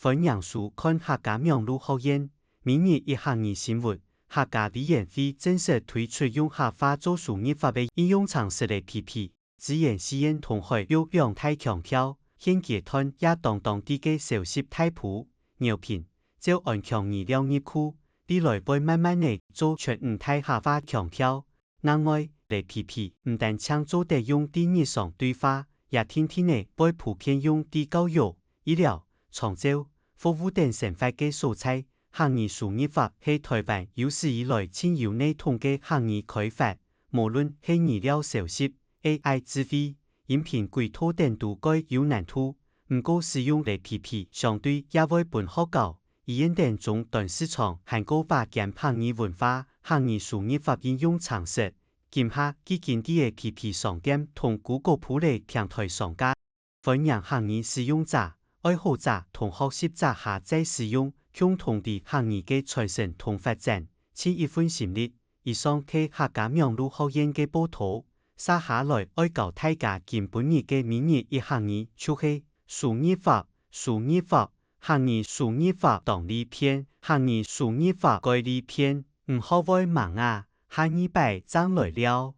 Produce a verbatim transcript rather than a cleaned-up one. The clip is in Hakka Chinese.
歡迎收看客家網路學院每日一客語新聞。客家委員會正式推出用客話做輸入法个應用程式A P P。資源資源同學有兩大腔調，現階段也當當知个消息大埔、饒平、詔安腔語料入庫，未來會慢慢仔做全五大客話腔調。另外，A P P毋單淨做得用在日常對話，也定定仔會普遍用在教育、醫療、長照、服務等生活个所在。客語輸入法係臺灣有史以來盡有系統个客語開發，無論係語料搜集、A I智慧、音頻軌道等都蓋有難度。毋過使用A P P相對也會分學校、醫院等終端市場還過瓦解客語文化。客語輸入法應用程式，今下既經在A P P商店同Google Play平臺上架。歡迎客語使用者、愛好者同學習者下載使用，共同為客語个傳承同發展盡一份心力。以上係客家網路學院个報導，接下來愛教大家今晡日个每日一客語，就係輸入法，輸入法，客語輸入法當利便，客語輸入法蓋利便，毋好會盲啊，下二擺正來尞。